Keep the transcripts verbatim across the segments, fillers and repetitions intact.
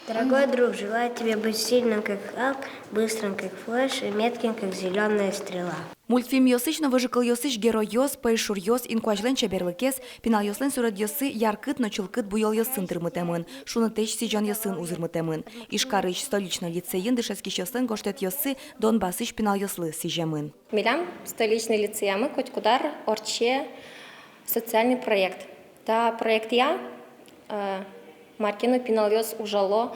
Дорогой друг, желаю тебе быть сильным, как Халк, быстрым, как Флэш, и метким, как зелёная стрела. Мультфильмъёсысь но выжыкылъёсысь геройёс, пӧйшуръёс, инкуазьлэн чеберлыкез, пиналъёслэн суредъёссы яркыт но чылкыт буёлъёсын тырмытэмын, шунытэсь сӥзёнъёсын узырмытэмын. Ижкарысь столичной лицейын дышетскисьёслэн гожтэтъёссы Донбассысь пиналъёслы сӥземын. Милям столичной лицеямы котькуд ар ортче социальный проект. Та проектъя, э, мар ке но пиналъёс ужало,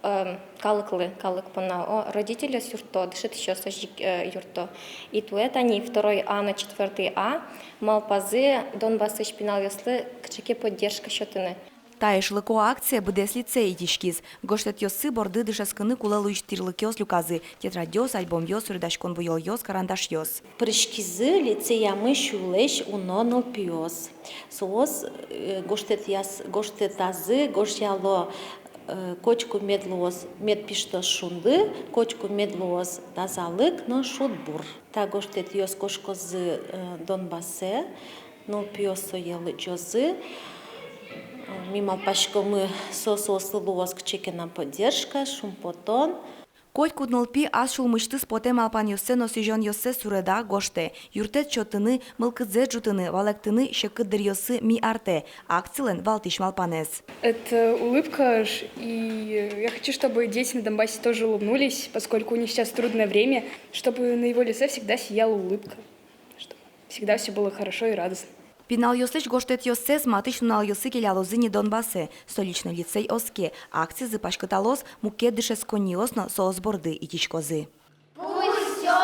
э, калыклы, калык понна, о, родительёс юртто, дышетӥсьёс озьы ик, э, юртто. И туэ тани второй А но четвёртый А малпазы Донбассысь пиналъёслы кыӵе ке поддержка сётыны. Та эшлыко акцие быдэс лицей итӥськиз. Гожтэтъёссы борды дышетскыны кулэ луись тӥрлыкъёс люказы: тетрадьёс, альбомъёс, суредаськон буёлъёс, карандашъёс. Пыриськизы лицеямы сюлэсь уно нылпиос. Соос, э, гожтэтъяс-, гожтэтазы, гожъяло, э, котьку мед луоз, мед пиштоз шунды, котьку мед луоз тазалык но шудбур. Та гожтэтъёс кошкозы, э, Донбассэ, нылпиос сое лыдӟозы. Ми малпаськомы, со соослы луоз кыӵе ке но поддержка, шумпотон. Котькуд нылпи ас сюлмысьтыз потэ малпанъёссэ но сӥзёнъёссэ суреда, гожтэ. Юрттэт сётыны, мылкыдзэ ӝутыны, валэктыны секыт дыръёссы ми артэ — акцилэн валтӥсь малпанэз. Это улыбка, ш-, и я хочу, чтобы дети на Донбассе тоже улыбнулись, поскольку у них сейчас трудное время, чтобы на его лице всегда сияла улыбка, чтобы всегда всё было хорошо и радостно. Пиналъёслэсь гожтэтъёссэс матысь нуналъёсы келялозы ни Донбассэ. Столичной лицей оске: акцизы паськыталоз, мукет дышетсконниос но соос борды итӥськозы. Пусть всё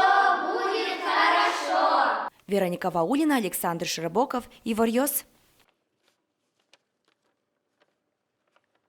будет хорошо. Вероника Ваулина, Александр Широбоков, «Иворъёс».